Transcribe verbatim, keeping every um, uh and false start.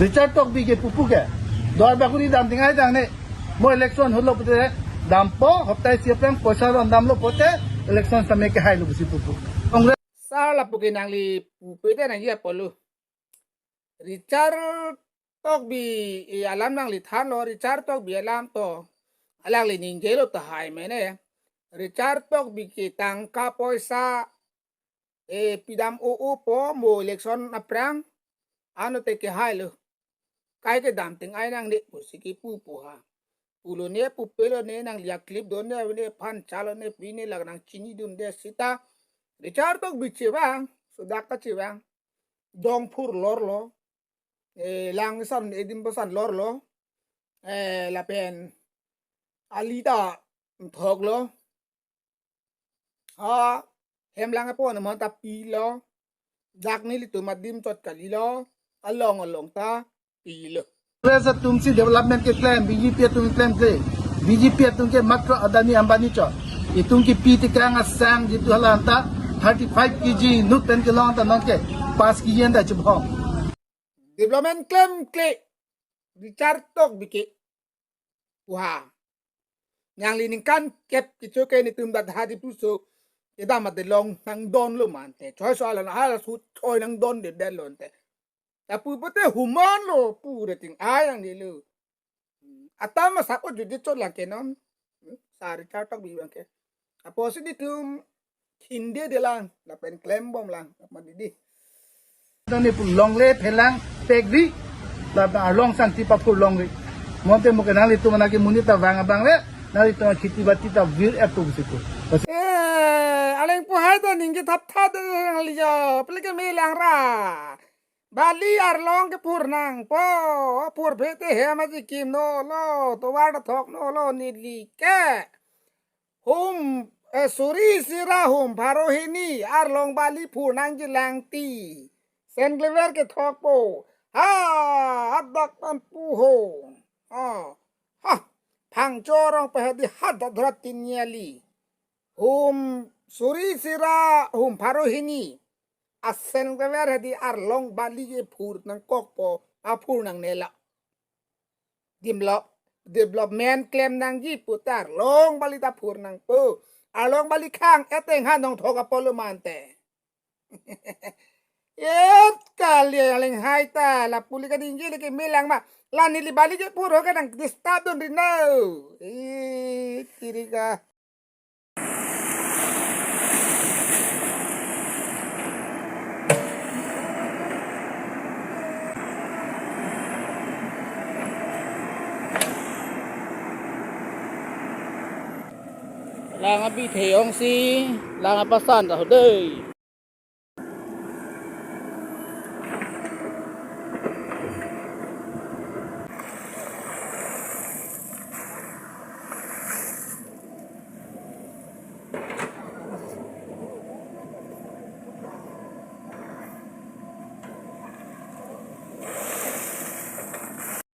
Richard Tokbi ke pupu ke Duar Bagori dam ting ai dang ne. Mo election holo pute dampo, hoptai si aphrang poisa ron damlo pute election same kehai lo pusi pupu. Congress. Sar lapu ke nangli pupe te nangji apotlo. Richard Tokbi, eh, alam nangli thanlo, Richard Tokbi alam to. Alangli ningjelo tahai mene. Richard Tokbi ke tangka poisa, eh, pidam o o po mo election aphrang. Ano te kehai lo. Kai kedam ting ai nangne pusi kipu pu ha. Pulo ne pupelo ne nangli a-clip do ne, ne phan chalo ne pine lak nangchinidunde seta. Richard Tokbi chevang, sodak ta chevang. Dong phur lorlo. Eh, lang san edim pasan lorlo. Eh, lapen ali ta thoklo. Ha, hem lang apon aman ta pilo. Dak nelitum adim chot kalilo. Along along ta pilo. Congress atum si development keklem, B J P atum keklem ke. B J P atum ke matro Adani Ambani chot. Itum kipi tekang asang jitu hala anta thirty five K G nut pen kelong ta nonke pass K G anta chubhong. Development klemkle. Richard Tokbi ke. Wah. Nangli ningkan kep kecho ke netum dak ha Diphu so. Kedam ate long nangdonlo mante. Choi so alan hala su choi nangdondedetlo ante. Lapu pute human lo pure ting ai nangnelo. Atam masak o judi chot lang ke non. Sar Richard Tokbi abang ke. Apotsi netum khinde de lang, lapen klembom lang, apa didi. Nangli pu longle phelang pekri, lapen arlong sangti paphur longri. Mo te mo ke nanglitum anake monit ta vang abang le, nanglitum kheti bati ta vir ek tu bisiku. Eh, aleng pu hai ta ningje thap thap de nangli jo, pele kemelang ra. Bali arlong kephur nangpo, phurphe te hem aji kimnolo, tovar ta thoknolo neli ke. Hum, eh, suri sira hum pharo hini arlong bali phur nangji lang ti. Sen klever kethokpo. Ha, adak pan pu ho. Ha, ha, phangcho arong pehadi hadak dhrat tin nyali. Hum suri sira hum pharo hini. Asen klever hadi arlong bali kephur nangkokpo, aphur nangnelo. Develop, development klem nangji pute arlong bali ta phur nangpo. Arlong bali khang eteng ha nong thok apotlo mante. Et kali aleng hai ta, lapu le kaningje le kemelang ma. La neli bali kephur ho ke nang disturb dunri no. Eh, kiri ka. Lang abitheyong si, lang apasan dah dei.